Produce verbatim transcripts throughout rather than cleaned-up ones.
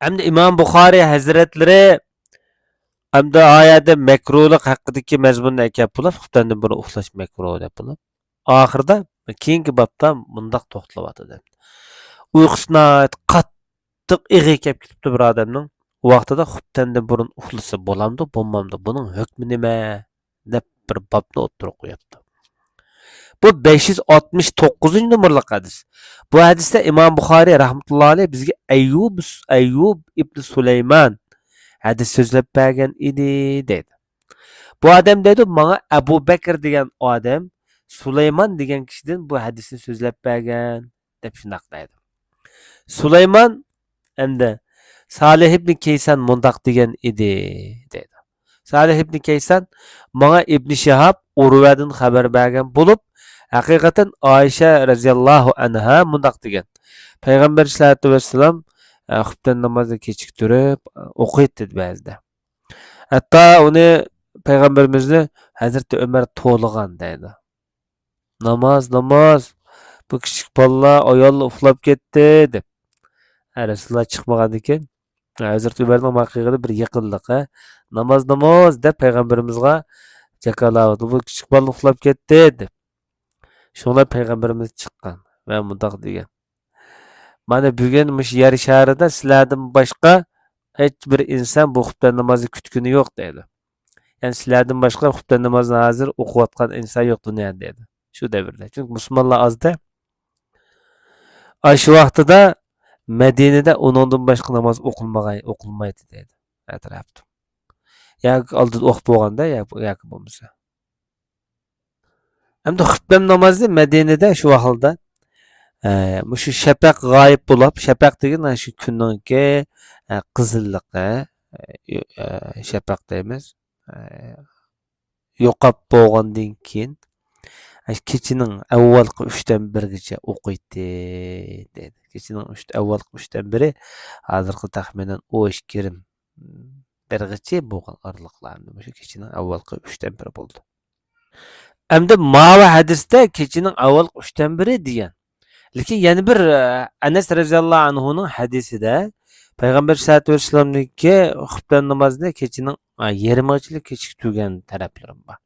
ئەمدى ئىمام بۇخارىي ھەزرەتلىرى ئەمدى ئايەتتە مەكرۇلۇق ھەققىدىكى مەزمۇننى ئەكەپ بولۇپ، خۇپتەندىن بۇرۇن ئۇخلاش مەكرۇ دەپ بولۇپ، ئاخىرىدا كېيىنكى بابتا مۇنداق توختىلىۋاتىدۇ. ئۇيقۇسى ناھايىتى قاتتىق ئېغىر كەپ كېتىپتۇ بىر ئادەمنىڭ. ئۇ ۋاقتىدا خۇپتەندىن بۇرۇن ئۇخلىسا بولامدۇ، بولمامدۇ، بۇنىڭ ھۆكمى نېمە؟ دەپ بىر بابنى ئوتتۇرىغا قويۇپتۇ. بۇ بەش يۈز ئاتمىش توققۇزىنچى نومۇرلۇق ھەدىس. بۇ ھەدىستە ئىمام بۇخارىي رەھمەتۇللا ئەلەيھ بىزگە ئەييۇب، ئەييۇب ئىبن سۇلايمان ھەدىس سۆزلەپ بەرگەن ئىدى دەيدۇ. بۇ ئادەم دەيدۇ، ماڭا ئەبۇ بەكر دېگەن ئادەم سۇلايمان دېگەن كىشىدىن بۇ ھەدىسنى سۆزلەپ بەرگەن دەپ شۇنداق دەيدۇ. سۇلايمان ئەمدى سالىھ ئىبنى كەيسان مۇنداق دېگەن ئىدى دەيدۇ. سالىھ ئىبنى كەيسان ماڭا ئىبنى شىھاب ئۇرۋەدىن خەۋەر بەرگەن بولۇپ، ھەقىقەتەن ئائىشە رەزىياللاھۇ ئەنھا مۇنداق دېگەن، پەيغەمبەر سەللەللاھۇ ئەلەيھى ۋەسەللەم، ئە، خۇپتەن نامازنى كېچىكتۈرۈپ، ئە، ئوقۇيتتى بەزىدە. ھەتتا ئۇنى پەيغەمبىرىمىزنى ھەزرىتى ئۆمەر تولىغان دەيدۇ. ناماز، ناماز! بۇ كىچىك بالىلار، ئاياللار ئۇخلاپ كەتتى دەپ. ھە، رەسۇلۇللا چىقمىغاندىكىن، ھە، ھەزرىتى ئۆمەرنىڭ ماڭا قىلغىنى بىر يېقىنلىق، ھە. ناماز، ناماز دەپ پەيغەمبىرىمىزغا جاكارلاۋاتىدۇ. بۇ كىچىك بالىلار ئۇخلاپ كەتتى دەپ. شۇڭا پەيغەمبىرىمىز چىققان ۋە مۇنداق دېگەن. مانا بۈگۈن مۇشۇ يەر شارىدا سىلەردىن باشقا ھېچ بىر ئىنسان بۇ خۇپتەن نامازنى كۈتكىنى يوق دەيدۇ. يەنى سىلەردىن باشقا خۇپتەن نامازنى ھازىر ئوقۇۋاتقان ئىنسان يوق دۇنيادا دەيدۇ. شۇ دەۋردە. چۈنكى مۇسۇلمانلار ئازدە. ئاشۇ ۋاقتىدا مەدىنىدە ئۇنىڭدىن باشقا ناماز ئوقۇلمىغاي-، ئوقۇلمايتتى دەيدۇ. ئەتراپتا. ياكى ئالدىدا ئوقۇپ بولغاندا، ياكى، ياكى بولمىسا. ئەمدى خۇپتەن نامازى مەدىنىدە شۇ ئەھۋالدا، ئە، مۇشۇ شەپەق غايىب بولۇپ، شەپەق دېگەن شۇ كۈننىڭكى، ئە، قىزىللىقى، ئە، شەپەق دەيمىز، ئە، يوقاپ بولغاندىن كېيىن، ئە، كېچىنىڭ ئەۋۋالقى ئۈچتىن بىرىگىچە ئوقۇيتتى، دەيدۇ. كېچىنىڭ ئۈچ-، ئەۋۋالقى ئۈچتىن بىرى ھازىرقى تەخمىنەن ئون ئىككى يېرىم بىرگىچە بولغان ئارىلىقلارنى مۇشۇ كېچىنىڭ ئەۋۋالقى ئۈچتىن بىرى بولىدۇ. ئەمدى ماۋۇ ھەدىستە كېچىنىڭ ئەۋۋالقى ئۈچتىن بىرى دېگەن. لېكىن يەنە بىر، ئە، ئەنەس رەزىياللاھۇ ئەنھۇنىڭ ھەدىسىدە پەيغەمبەر سەللەللاھۇ ئەلەيھى ۋەسەللەمنىڭكى خۇپتەن نامازىنى كېچىنىڭ، ئە، يېرىمىغىچىلىك كېچىكتۈرگەن تەرەپلىرىمۇ بار.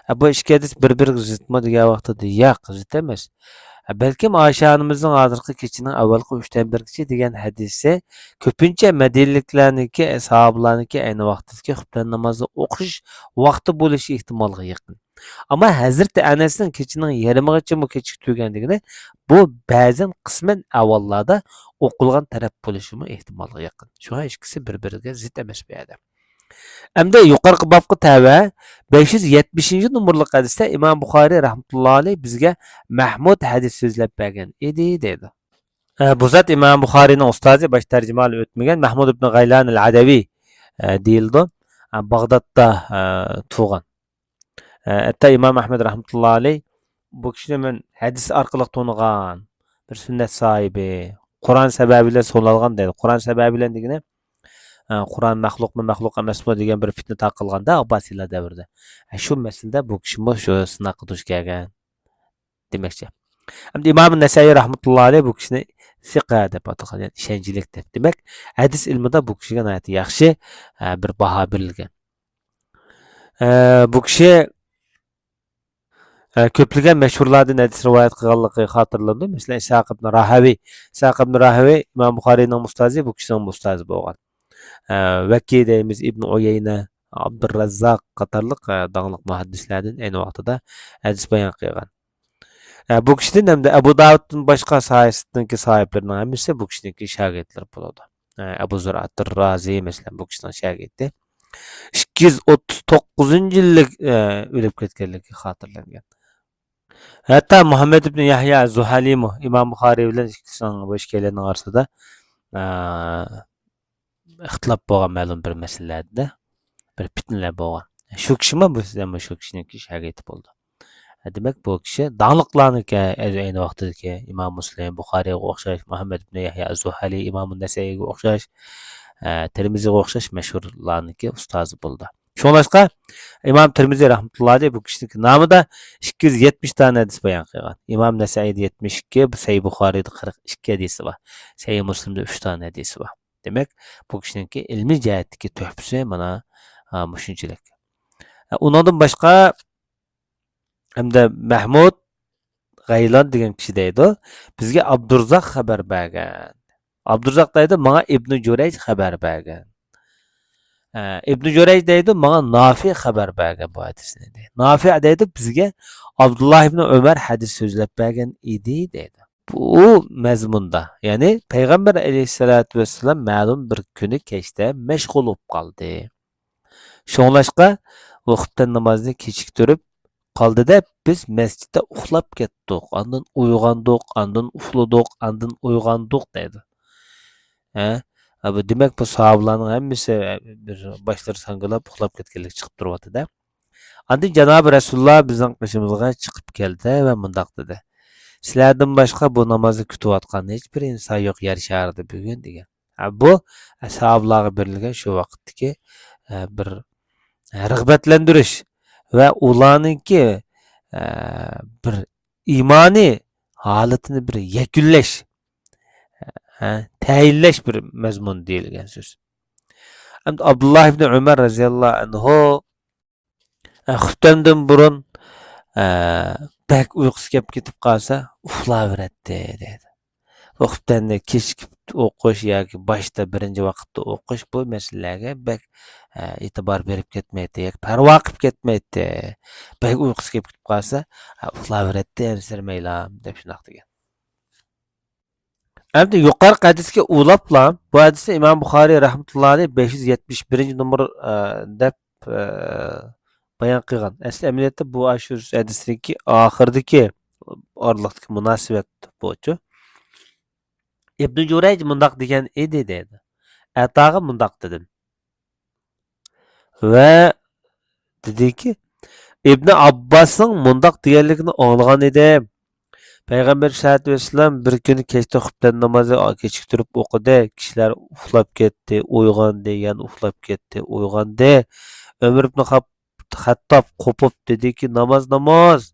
ئە، بۇ ئىككى ھەدىس بىر-بىرىگە زىتمۇ دېگەن ۋاقتىدا ياق، زىت ئەمەس. ئە، بەلكىم ئائىشە ئانىمىزنىڭ ھازىرقى كېچىنىڭ ئەۋۋالقى ئۈچتىن بىرگىچە دېگەن ھەدىسى كۆپىنچە مەدىنىلىكلەرنىڭكى، ساھابىلارنىڭكى ئەينى ۋاقتىدىكى خۇپتەن نامازى ئوقۇش ۋاقتى بولۇشى ئېھتىمالغا يېقىن. ئەمما ھەزرىتى ئەنەسنىڭ كېچىنىڭ يېرىمىغىچىمۇ كېچىكتۈرگەن دېگىنى، بۇ بەزەن قىسمەن ئەھۋاللاردا ئوقۇلغان تەرەپ بولۇشىمۇ ئېھتىمالغا يېقىن. شۇڭا ئىككىسى بىر-بىرىگە زىت ئەمەس بۇ يەردە. ئەمدى يۇقىرىقى بابقا تەۋە بەش يۈز يەتمىشىنچى نومۇرلۇق ھەدىستە ئىمام بۇخارىي رەھمەتۇللا ئەلەيھ بىزگە مەھمۇد ھەدىس سۆزلەپ بەرگەن ئىدى دەيدۇ. ئە، بۇ زات ئىمام بۇخارىينىڭ ئۇستازى، باش تەرجىمىھالى ئۆتمىگەن مەھمۇد ئىبن غەيلان ئەل ئەدەۋى، ئە، دېيىلىدۇ. ئە، باغدادتا، ئە، تۇغان. ئە، ھەتتا ئىمام ئەھمەد رەھمەتۇللا ئەلەيھ بۇ كىشىنى مەن ھەدىس ئارقىلىق تونۇغان، بىر سۈننەت ساھىبى، قۇرئان سەۋەبى بىلەن سولالغان دەيدۇ. قۇرئان سەۋەبى بىلەن دېگىنى، ئە، قۇرئان مەخلۇقمۇ، مەخلۇق ئەمەسمۇ دېگەن بىر پىتنە تارقالغاندا ئابباسىيلار دەۋرىدە. ئە، شۇ مەسىلىدە بۇ كىشىمۇ شۇ سىناققا دۇچ كەلگەن دېمەكچى. ئەمدى ئىمام نەسەئىي رەھمەتۇللا ئەلەيھ بۇ كىشىنى سىقە دەپ ئاتىغان، يەنى ئىشەنچلىك دەپ. دېمەك، ھەدىس ئىلمىدا بۇ كىشىگە ناھايىتى ياخشى، ئە، بىر باھا بېرىلگەن. ئە، بۇ كىشى، ئە، كۆپلىگەن مەشھۇرلاردىن ھەدىس رىۋايەت قىلغانلىقى خاتىرىلىنىدۇ. مەسىلەن، ئىسھاق ئىبن راھەۋى. ئىسھاق ئىبن راھەۋى ئىمام بۇخارىينىڭ ئۇستازى، بۇ كىشىنىڭ ئۇستازى بولغان. ئە، ۋەككى دەيمىز، ئىبن ئۇيەينە، ئابدۇررەززاق قاتارلىق، ئە، داڭلىق مۇھەددىسلەردىن ئەينى ۋاقتىدا ھەدىس بايان قىلغان. ئە، بۇ كىشىدىن ھەمدە ئەبۇ داۋۇدتىن باشقا ساھىبىسىدىنكى ساھىبلىرىنىڭ ھەممىسى بۇ كىشىنىڭكى شاگىرتلىرى بولىدۇ. ئە، ئەبۇ زۇرئەتۇر رازى، مەسىلەن، بۇ كىشىنىڭ شاگىرتى. ئىككى يۈز ئوتتۇز توققۇزىنچى يىللىق، ئە، ئۆلۈپ كەتكەنلىكى خاتىرىلەنگەن. ھەتتا مۇھەممەد ئىبن يەھيا زۇھەلىمۇ ئىمام بۇخارىي بىلەن ئىككىسىنىڭ، بۇ ئىككىيلەننىڭ ئارىسىدا، ئە، ئىختىلاپ بولغان مەلۇم بىر مەسىلىلەردە بىر پىتنىلەر بولغان. شۇ كىشىمۇ بۇ، مۇشۇ كىشىنىڭكى شاگىرتى بولىدۇ. دېمەك، بۇ كىشى داڭلىقلارنىڭكى، ئەينى ۋاقتىدىكى ئىمام مۇسلىم، بۇخارىيغا ئوخشاش، مۇھەممەد ئىبن يەھيا ئەز-زۇھەلى، ئىمام نەسەئىيگە ئوخشاش، ئە، تىرمىزىگە ئوخشاش مەشھۇرلارنىڭكى ئۇستازى بولىدۇ. شۇڭلاشقا، ئىمام تىرمىزى رەھمەتۇللا ئەلەيھ بۇ كىشىنىڭكى نامىدا ئىككى يۈز يەتمىش دانە ھەدىس بايان قىلغان. ئىمام نەسەئىيدە يەتمىش ئىككى، بۇ سەھىھ بۇخارىيدا قىرىق ئىككى ھەدىسى بار. سەھىھ مۇسلىمدا ئۈچ دانە ھەدىسى بار. دېمەك، بۇ كىشىنىڭكى ئىلمىي جەھەتتىكى تۆھپىسى مانا، ھە، مۇشۇنچىلىك. ھە، ئۇنىڭدىن باشقا ھەمدە مەھمۇد غەيلان دېگەن كىشى دەيدۇ، بىزگە ئابدۇرزاق خەۋەر بەرگەن. ئابدۇرزاق دەيدۇ، ماڭا ئىبنى جۇرەيج خەۋەر بەرگەن. ئە، ئىبنى جۇرەيج دەيدۇ، ماڭا نافى خەۋەر بەرگەن بۇ ھەدىسنى دەيدۇ. نافى دەيدۇ، بىزگە ئابدۇللا ئىبنى ئۆمەر ھەدىس سۆزلەپ بەرگەن ئىدى دەيدۇ. بۇ مەزمۇندا، يەنى پەيغەمبەر ئەلەيھىسسالاتۇ ۋەسسالام مەلۇم بىر كۈنى كەچتە مەشغۇل بولۇپ قالدى. شۇڭلاشقا، ئۇ خۇپتەن نامازىنى كېچىكتۈرۈپ قالدى دەپ، بىز مەسچىتتە ئۇخلاپ كەتتۇق، ئاندىن ئويغاندۇق، ئاندىن ئۇخلىدۇق، ئاندىن ئويغاندۇق دەيدۇ. ھە؟ ھە، بۇ دېمەك، بۇ ساھابىلارنىڭ ھەممىسى بىر باشلىرى ساڭگىلاپ ئۇخلاپ كەتكەنلىك چىقىپ تۇرۇۋاتىدۇ. ئاندىن جانابى رەسۇلۇللا بىزنىڭ قېشىمىزغا چىقىپ كەلدى ۋە مۇنداق دېدى، سىلەردىن باشقا بۇ نامازنى كۈتۈۋاتقان ھېچبىر ئىنسان يوق يەر شارىدا بۈگۈن دېگەن. ھە، بۇ ساھابىلارغا بېرىلگەن شۇ ۋاقىتتىكى، ئە، بىر رىغبەتلەندۈرۈش ۋە ئۇلارنىڭكى، ئە، بىر ئىمانىي ھالىتىنى بىر يەكۈنلەش، ئە، تەيىنلەش بىر مەزمۇن دېيىلگەن سۆز. ئەمدى ئابدۇللا ئىبنى ئۆمەر رەزىياللاھۇ ئەنھۇ ئە، خۇپتەندىن بۇرۇن، ئە، بەك ئۇيقۇسى كەپ كېتىپ قالسا، ئۇخلاۋېرەتتى دەيدۇ. بۇ خۇپتەننى كېچىكىپ ئوقۇش ياكى باشتا بىرىنچى ۋاقىتتا ئوقۇش بۇ مەسىلىلەرگە بەك، ئە، ئېتىبار بېرىپ كەتمەيتتى ياكى پەرۋا قىلىپ كەتمەيتتى. بەك ئۇيقۇسى كەپ كېتىپ قالسا، ئە، ئۇخلاۋېرەتتى، ئەنسىرىمەيلا دەپ شۇنداق دېگەن. ئەمدى يۇقىرىقى ھەدىسكە ئۇلاپلا، بۇ ھەدىسنى ئىمام بۇخارىي رەھمەتۇللاھى ئەلەيھ بەش يۈز يەتمىش بىرىنچى نومۇر، ئە، دەپ، ئە، بايان قىلغان. ئەسلى ئەمەلىيەتتە بۇ ئاشۇ ھەدىسنىڭكى ئاخىرىدىكى ئارىلىقتىكى مۇناسىۋەت بۇچۇ. ئىبنى جۇرەيج مۇنداق دېگەن ئىدى دەيدۇ. ئەتاغا مۇنداق دېدىم. ۋە دېدىكى، ئىبنى ئابباسنىڭ مۇنداق دېگەنلىكىنى ئاڭلىغان ئىدىم. پەيغەمبەر ئەلەيھىسسالاتۇ ۋەسسالام بىر كۈنى كەچتە خۇپتەن نامازى كېچىكتۈرۈپ ئوقۇدى. كىشىلەر ئۇخلاپ كەتتى، ئويغاندى، يەنە ئۇخلاپ كەتتى، ئويغاندى. ئۆمەر ئىبنى خاپ-، خەتتاب قوپۇپ دېدىكى، ناماز، ناماز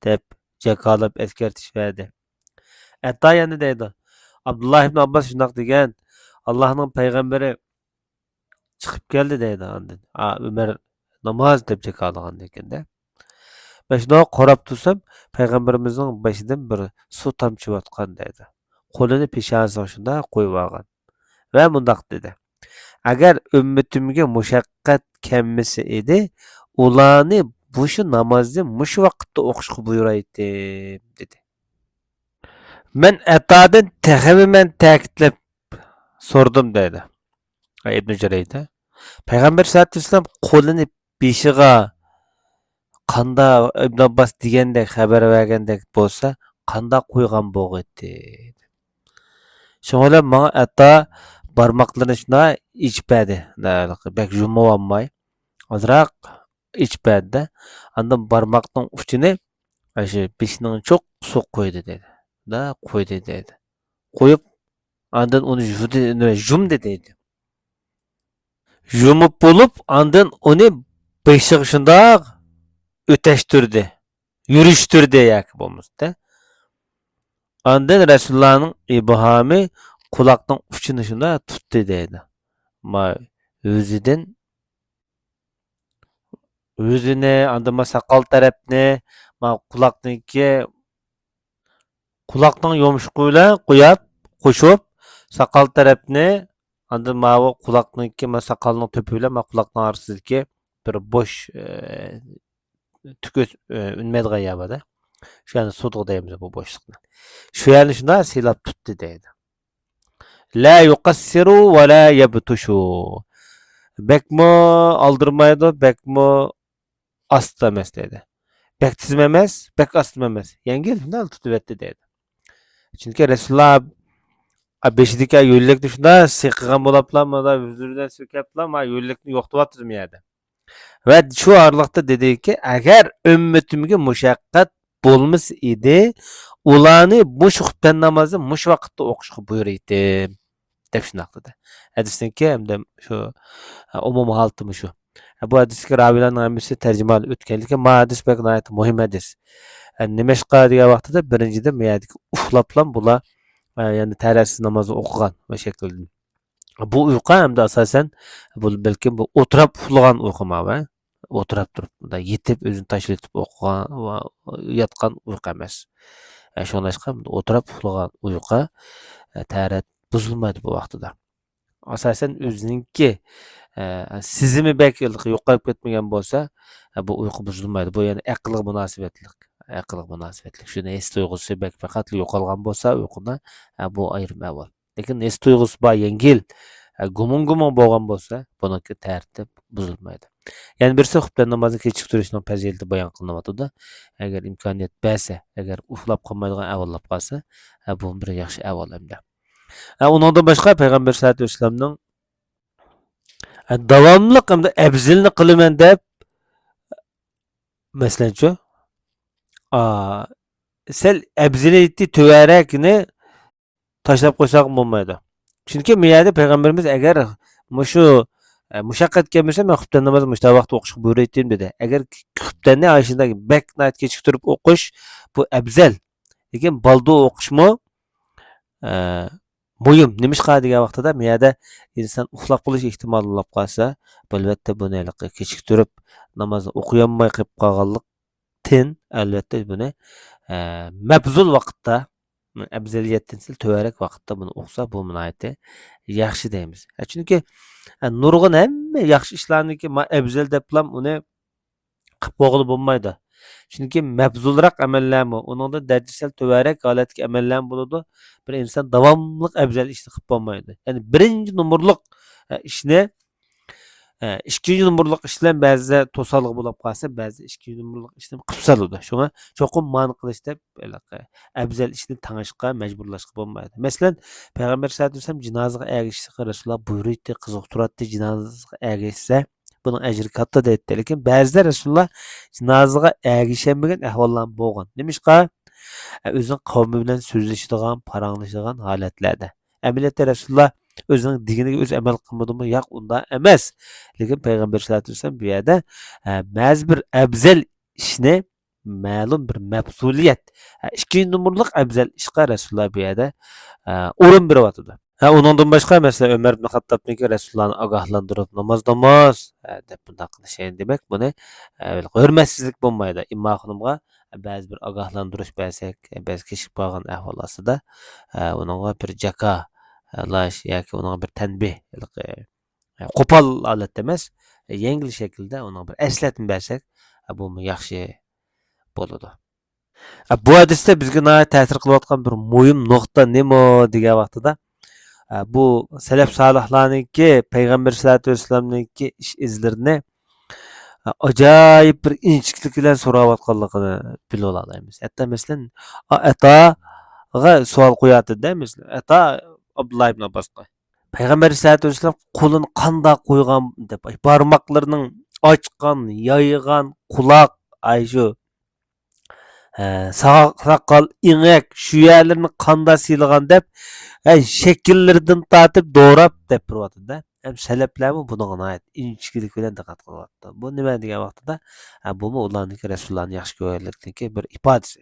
دەپ جاكارلاپ ئەسكەرتىش بەردى. ئەتا يەنە دەيدۇ، ئابدۇللا ئىبنى ئابباس شۇنداق دېگەن، ئاللاھنىڭ پەيغەمبىرى چىقىپ كەلدى دەيدۇ ئاندىن. ئا، ئۆمەر ناماز دەپ جاكارلىغاندىكىن-دە. مەن شۇنداق قاراپ تۇرسام، پەيغەمبىرىمىزنىڭ بېشىدىن بىر سۇ تامچىۋاتقان دەيدۇ. قولىنى پېشانىسىغا شۇنداق قويۇۋالغان. ۋە مۇنداق دېدى، ئەگەر ئۈممىتىمگە مۇشەققەت كەلمىسە ئىدى، ئۇلارنى مۇشۇ نامازنى مۇشۇ ۋاقىتتا ئوقۇشقا بۇيرۇيتتىم، دېدى. مەن ئەتادىن تېخىمۇ مەن تەكىتلەپ سورىدىم دەيدۇ. ئىبنى جۇرەيج. پەيغەمبەر سەللەللاھۇ ئەلەيھى ۋەسەللەم قولىنى بېشىغا قاندا ئىبن ئابباس دېگەندەك خەۋەر بەرگەندەك بولسا، قاندا قويغان بولغىيتتى. شۇڭا بىلەن ماڭا ئەتا بارماقلىرىنى شۇنداق ئېچىپ بەردى. بەك يۇمۇۋالماي، ئازراق ئېچىپ بەردى. ئاندىن بارماقنىڭ ئۇچىنى ئاشۇ بېشىنىڭ چوققىسىغا قويدى دەيدۇ. دا قويدى دەيدۇ. قويۇپ، ئاندىن ئۇنى يۇدى، يۇمدى دەيدۇ. يۇمۇپ بولۇپ، ئاندىن ئۇنى بېشىغا شۇنداق ئۆتەشتۈردى، يۈرۈشتۈردى ياكى بولمىسا. ئاندىن رەسۇلۇللانىڭ ئىبھامى قۇلاقنىڭ ئۇچىنى شۇنداق تۇتتى دەيدۇ. ما ئۆزىدىن، ئۆزىنى، ئاندىن ما ساقال تەرەپنى، ما قۇلاقنىڭكى، قۇلاقنىڭ يومشىقى بىلەن قويۇپ، قوشۇپ، ساقال تەرەپنى، ئاندىن ماۋۇ قۇلاقنىڭكى، ما ساقالنىڭ تۆپى بىلەن ما قۇلاقنىڭ ئارىسىدىكى بىر بوش، ئە، تۈكۈس، ئە، ئۈنمەيدىغان يەر بار-دە. شۇ يەرنى سۇدغا دەيمىز بۇ بوشلۇقنى. شۇ يەرنى شۇنداق سىلاپ تۇتتى دەيدۇ. لا يقصر ولا يبطش. بەكمۇ ئالدىرىمايدۇ، بەكمۇ ئاستا ئەمەس دەيدۇ. بەك تېزمۇ ئەمەس، بەك ئاستىمۇ ئەمەس. يەڭگىل شۇنداق تۇتۇۋەتتى دەيدۇ. چۈنكى رەسۇلۇللا بېشىدىكى يۆلەكنى شۇنداق سىقىغان بولاپلا، مانا ۋۇزۇردىن سۆكەپلا، ما يۆلەكنى يوقىتىۋاتىدۇ يەردە. ۋە شۇ ئارىلىقتا دېدىكى، ئەگەر ئۈممىتىمگە مۇشەققەت بولمىسا ئىدى، ئۇلارنى مۇشۇ خۇپتەن نامازنى مۇشۇ ۋاقىتتا ئوقۇشقا بۇيرۇيتتىم، دەپ شۇنداق دېدى. ھەدىسنىڭكى ھەمدە شۇ، ئە، ئومۇمىي ھالىتىمۇ شۇ. ئە، بۇ ھەدىستىكى راۋىيلارنىڭ ھەممىسى تەرجىمىھالى ئۆتكەنلىكى، ما ھەدىس بەك ناھايىتى مۇھىم ھەدىس. ئە، نېمىشقا دېگەن ۋاقتىدا بىرىنچىدىن، بۇ يەردىكى ئۇخلاپلا بۇلار، ئە، يەنى تەرەتسىز نامازنى ئوقۇغان بۇ شەكىلدىن. بۇ ئۇيقۇ ئەمدى ئاساسەن، بۇ بەلكىم بۇ ئولتۇراپ ئۇخلىغان ئۇيقۇ ماۋۇ. ئولتۇراپ تۇرۇپ، مۇنداق يېتىپ، ئۆزىنى تاشلىۋېتىپ ئۇخلىغان، ياتقان ئۇيقۇ ئەمەس. ئە، شۇڭلاشقا ئولتۇراپ ئۇخلىغان ئۇيقۇ، ئە، تەرەت بۇزۇلمايدۇ بۇ ۋاقتىدا. ئاساسەن ئۆزىنىڭكى، ئە، سېزىمى بەك يوقاپ كەتمىگەن بولسا، ئە، بۇ ئۇيقۇ بۇزۇلمايدۇ. بۇ يەنە ئەقىلگە مۇناسىۋەتلىك. ئەقىلگە مۇناسىۋەتلىك. شۇنى ھېس تۇيغۇسى بەك پەقەت يوقالغان بولسا ئۇيقۇدا، ئە، بۇ ئايرىم ئەھۋال. لېكىن ھېس تۇيغۇسى بار، يەڭگىل، ئە، گۇمۇڭ-گۇمۇڭ بولغان بولسا، بۇنىڭكى تەرتىپ بۇزۇلمايدۇ. يەنە بىرسى، خۇپتەن نامازنى كېچىكتۈرۈشنىڭ پەزىلىتى بايان قىلىنىۋاتىدۇ. ئەگەر ئىمكانىيەت بەرسە، ئەگەر ئۇخلاپ قالمايدىغان ئەھۋاللاپ قالسا، ئە، بۇمۇ بىر ياخشى ئەھۋال ئەمدى. ئە، ئۇنىڭدىن باشقا، پەيغەمبەر سەللەللاھۇ ئەلەيھى ۋەسەللەمنىڭ، ئە، داۋاملىق ئەمدى ئەپزىلنى قىلىمەن دەپ، مەسىلەنچۇ، ئا، سەل ئەپزىلىيىتى تۆۋەنرەكنى تاشلاپ قويساق بولمايدۇ. چۈنكى بۇ يەردە پەيغەمبىرىمىز، ئەگەر مۇشۇ، ئە، مۇشەققەت كەلمىسە، مەن خۇپتەن نامازىنى مۇشۇنداق ۋاقىتتا ئوقۇشقا بۇيرۇيتتىم، دېدى. ئەگەر خۇپتەننى ئاشۇنداق بەك ناھايىتى كېچىكتۈرۈپ ئوقۇش، بۇ ئەپزەل. لېكىن بالدۇر ئوقۇشمۇ، ئە، مۇھىم. نېمىشقا دېگەن ۋاقتىدا، بۇ يەردە ئىنسان ئۇخلاپ قېلىش ئېھتىمالى بولۇپ قالسا، بۇ، ئەلۋەتتە، بۇنى ھېلىقى كېچىكتۈرۈپ نامازنى ئوقۇيالماي قېلىپ قالغانلىق تىن، ئەلۋەتتە، بۇنى، ئە، مەپزۇل ۋاقىتتا، ئەپزەلىيەتتىن سەل تۆۋەنرەك ۋاقىتتا بۇنى ئوقۇسا، بۇ ناھايىتى ياخشى دەيمىز. ئە، چۈنكى، ئە، نۇرغۇن ھەممە ياخشى ئىشلارنىكى ما ئەپزەل دەپلام ئۇنى قىلىپ بولغىلى بولمايدۇ. چۈنكى مەپزۇلراق ئەمەللەرمۇ، ئۇنىڭدىن دەرىجىسى سەل تۆۋەنرەك ھالەتتىكى ئەمەللەرمۇ بولىدۇ. بىر ئىنسان داۋاملىق ئەپزەل ئىشنى قىلىپ بولمايدۇ. يەنى بىرىنچى نومۇرلۇق، ئە، ئىشنى ئە، ئىككىنچى نومۇرلۇق ئىش بىلەن بەزىدە توسالغۇ بولۇپ قالسا، بەزىدە ئىككىنچى نومۇرلۇق ئىشنى قىلىپ سالىدۇ. شۇڭا چوقۇم مانا قىلىش دەپ، ھېلىقى ئەپزەل ئىشنى تەڭشەشكە، مەجبۇرلاشقا بولمايدۇ. مەسىلەن، پەيغەمبەر سەللەللاھۇ ئەلەيھى ۋەسەللەم جىنازىغا ئەگىشىشكە رەسۇلۇللا بۇيرۇيتتى، قىزىقتۇراتتى، جىنازىغا ئەگىشسە، بۇنىڭ ئەجرى كاتتا دەيتتى. لېكىن بەزىدە رەسۇلۇللا جىنازىغا ئەگىشەلمىگەن ئەھۋاللارمۇ بولغان. نېمىشقا؟ ئە، ئۆزىنىڭ قەۋمى بىلەن سۆزلىشىدىغان، پاراڭلىشىدىغان ھالەتلەردە. ئەمەلىيەتتە رەسۇلۇللا ئۆزىنىڭ دېگىنىگە ئۆزى ئەمەل قىلمىدىمۇ؟ ياق، ئۇنداق ئەمەس. لېكىن پەيغەمبەر سەللەللاھۇ ئەلەيھى ۋەسەللەم بۇ يەردە، ئە، بەزى بىر ئەپزەل ئىشنى مەلۇم بىر مەپزۇلىيەت، ئە، ئىككىنچى نومۇرلۇق ئەپزەل ئىشقا رەسۇلۇللا بۇ يەردە، ئە، ئورۇن بېرىۋاتىدۇ. ھە، ئۇنىڭدىن باشقا، مەسىلەن، ئۆمەر ئىبن خەتتابنىڭكى رەسۇلۇللانى ئاگاھلاندۇرۇپ، ناماز، ناماز، ھە، دەپ بۇنداق قىلىش، يەنى دېمەك، بۇنى، ھە، ھۆرمەتسىزلىك بولمايدۇ. ئىمما خانىمغا بەزى بىر ئاگاھلاندۇرۇش بەرسەك، بەزى كېچىكىپ قالغان ئەھۋال ئاستىدا، ھە، ئۇنىڭغا بىر جاكا، ھە، لاش ياكى ئۇنىڭغا بىر تەنبىھ، ھېلىقى، ھە، قوپال ھالەتتە ئەمەس، يەڭگىل شەكىلدە ئۇنىڭغا بىر ئەسلەتمە بەرسەك، ھە، بۇمۇ ياخشى بولىدۇ. ئە، بۇ ھەدىستە بىزگە ناھايىتى تەسىر قىلىۋاتقان بىر مۇھىم نۇقتا نېمە دېگەن ۋاقتىدا، ئە، بۇ سەلەپ سالىھلارنىڭكى، پەيغەمبەر سەللەللاھۇ ئەلەيھى ۋەسەللەمنىڭكى ئىش ئىزلىرىنى، ئە، ئاجايىپ بىر ئىنچىكىلىك بىلەن سوراۋاتقانلىقىنى بىلىۋالالايمىز. ھەتتا مەسىلەن، ئا-، ئەتاغا سوئال قوياتىدۇ-دە، مەسىلەن، ئەتا ئابدۇللا ئىبن ئابباسقا. پەيغەمبەر سەللەللاھۇ ئەلەيھى ۋەسەللەم قولىنى قانداق قويغان دەپ، بارماقلىرىنىڭ ئاچقان، يايغان، قۇلاق، ئاي شۇ، ھە، ساق-، ساقال، ئېڭەك، شۇ يەرلىرىنى قاندا سىيلىغان دەپ، ھە، شەكىللىرىدىن تارتىپ دوراپ دەپ بېرىۋاتىدۇ-دە. ھەم سەلەپلەرمۇ بۇنىڭغا ناھايىتى ئىنچىكىلىك بىلەن دىققەت قىلىۋاتىدۇ. بۇ نېمە دېگەن ۋاقتىدا، ھە، بۇمۇ ئۇلارنىڭكى رەسۇلۇللانى ياخشى كۆرگەنلىكىنىڭكى بىر ئىپادىسى.